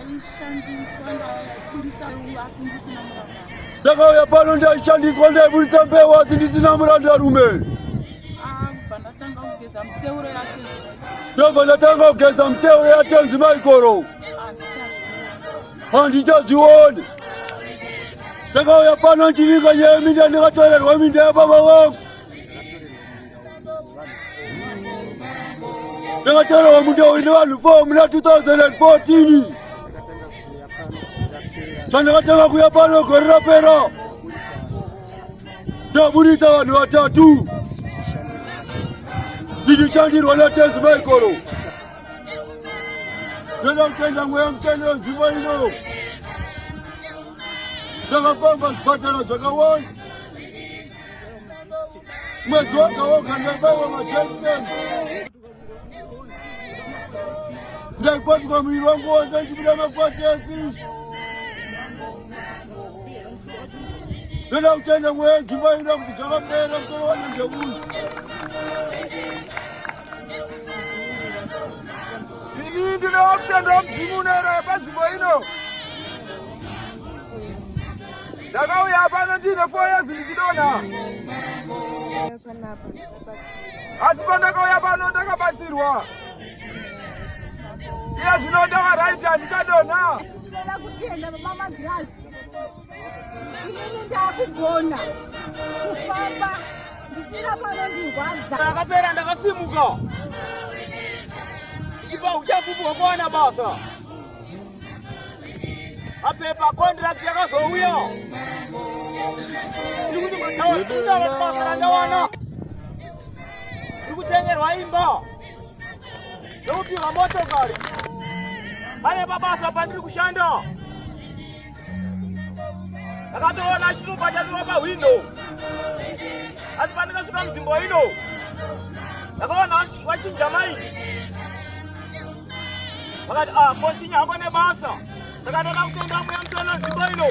Ndaishandiswa, ndaiburitsa asi ndisina muranda. Ndakauya pano ndaishandiswa, ndaiburitsa mbeu asi ndisina murandarume. Bva ndatanga kugeza muteuro yaTenzi. Ndobva ndatanga kugeza muteuro yaTenzi Maikoro. Handichazvioni. Handichazvioni. Ndakauya pano ndichivinga nyaya yeminda, ndakatorerwa minda yababa vangu. Ndakatorerwa munda uyu nevanhu 4 muna 2014. Chandakatanga kuuya pano gore rapera, ndaburitsa vanhu vatatu ndichichandirwa naTenzi Maikoro. Ndoda kutenda mweya mutsvene wenzvimbo ino. Ndakafamba zvipatara zvakawanda, mwedzi woga woga ndaibayiwa majekiseni, ndaikwatuka muviri wangu wose ichibuda makwati efishi. Ndoda kutenda mweya wenzvimbo ino kuti zvakapera, musoro wangu ndeuyu. Ini ndinoda kutenda mudzimu unoera panzvimbo ino. Ndakauya pano ndine 4 years ndichidonha, asi pandakauya pano ndakabatsirwa. Iye zvino ndava right, handichadonha. Ndinoda kutenda baba Magirazi. Inini ndakugona kufamba ndisina panondirwadza. Ndakapera, ndakasimuka ndichipa uchapupu hwekuwana basa. Mapepa contract yakazouya iri kuti matawa randawana, iri kutengerwa imba nekupiwa motokari. Pane pabasa pandiri kushanda, ndakatoona chitupa chapiwa pahwindo, asi pandikasvika munzvimbo ino ndakaona vachinja mind, vakati, "Ah, continue hako nebasa." Saka ndoda kutenda mweya mutsvene nzvimbo ino.